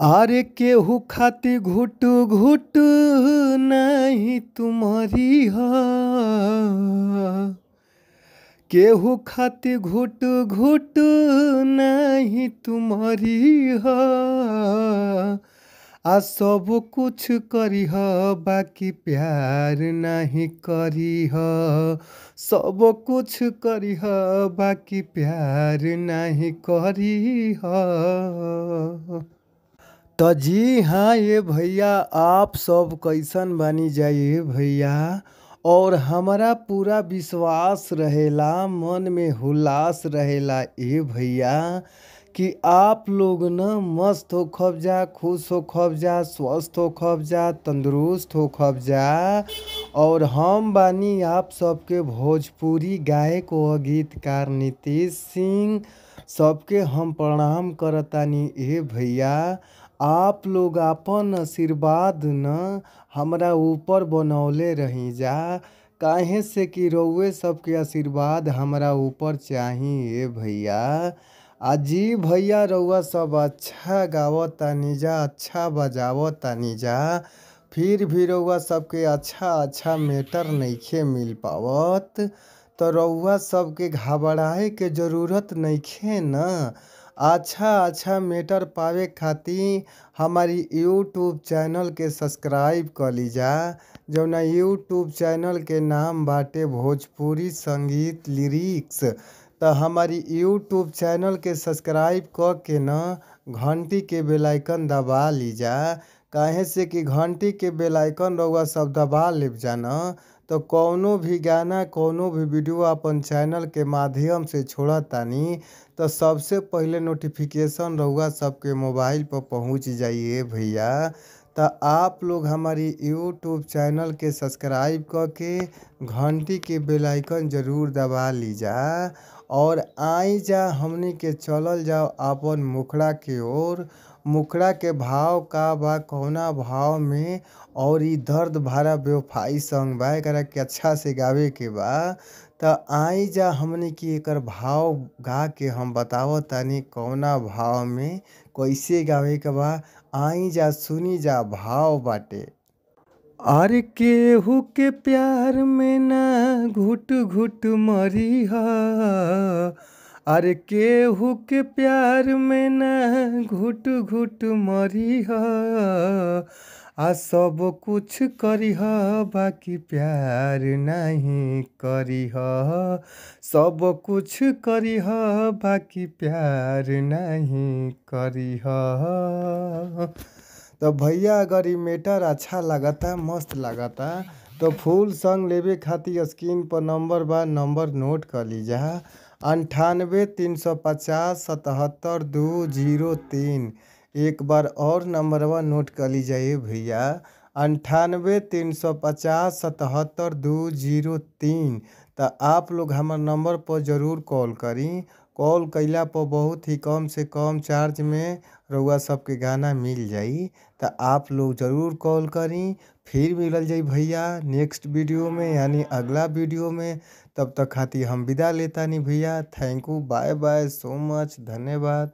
अरे केहू खाती घुट घुट नहीं तुम्हारी ह, केहू खाती घुट घुट नहीं तुम्हारी ह। आ सब कुछ करीह बाकी प्यार नहीं करीह, सब कुछ करीह बाकी प्यार नहीं करीह। तो जी हाँ ये भैया, आप सब कैसन बानी जाइए भैया। और हमारा पूरा विश्वास रहेला, मन में हुल्लास रहेला ए भैया कि आप लोग न मस्त हो खब जा, खुश हो खब जा, स्वस्थ हो खब जा, तंदुरुस्त हो खब जा। और हम बानी आप सबके भोजपुरी गायक व गीतकार नीतीश सिंह, सबके हम प्रणाम करतानी ए भैया। आप लोग आपन आशीर्वाद न हमरा ऊपर बनौले रही जा, काहे से कि रउए सबके आशीर्वाद हमरा ऊपर चाही ए भैया। आ जी भैया, रउआ सब अच्छा गावतानी जा, अच्छा बजावतानी जा, फिर भी रउआ सबके अच्छा अच्छा मैटर नइखे मिल पावत। तो रउआ सबके घबराए के जरूरत नइखे न। अच्छा अच्छा मैटर पावे खातिर हमारी यूट्यूब चैनल के सब्सक्राइब कर लीजा, जौना यूट्यूब चैनल के नाम बाटे भोजपुरी संगीत लिरिक्स। तो हमारी यूट्यूब चैनल के सब्सक्राइब क के न घंटी के बेल आइकन दबा लीजा, काहे से कि घंटी के बेल आइकन रउआ सब दबा लेब जा न तो कौनो भी गाना कौनो भी वीडियो अपन चैनल के माध्यम से छोड़तानी तो सबसे पहले नोटिफिकेशन रउआ सबके मोबाइल पर पहुंच जाइए भैया। तो आप लोग हमारी यूट्यूब चैनल के सब्सक्राइब करके घंटी के बेल आइकन जरूर दबा लीजा। और आई जा हमनी के चलल जाओ आपन मुखड़ा के ओर, मुखड़ा के भाव का बा, कौना भाव में और ई दर्द भरा बेवफाई संग बा, एकरा के अच्छा से गावे के बा। तो आई जा हमनी के एकर भाव गा के हम बतावतानी कौना भाव में कैसे गावे के बा। आई जा सुनी जा, भाव बाटे। अरे केहू के प्यार में ना घुट घुट मरी ह, अरे केहू के प्यार में ना घुट घुट मरी ह। आ सब कुछ करीह बाकी प्यार नहीं करीह, सब कुछ करीह बाकी प्यार नहीं करीह। तो भैया अगर ई मैटर अच्छा लागता, मस्त लागता तो फुल संग लेवे खातिर स्क्रीन पर नंबर बा, नंबर नोट कर लीजा। 98 350 77 203। एक बार और नंबरवा नोट कर लीजिए भैया, 98 350 77 203। तो आप लोग हमार नंबर पर ज़रूर कॉल करी। कॉल कैला पर बहुत ही कम से कम चार्ज में रउआ सबके गाना मिल जाई। तो आप लोग ज़रूर कॉल करी। फिर मिलल जाई भैया नेक्स्ट वीडियो में, यानी अगला वीडियो में। तब तक खातिर हम विदा लेतानी भैया। Thank you, bye bye, so much, धन्यवाद।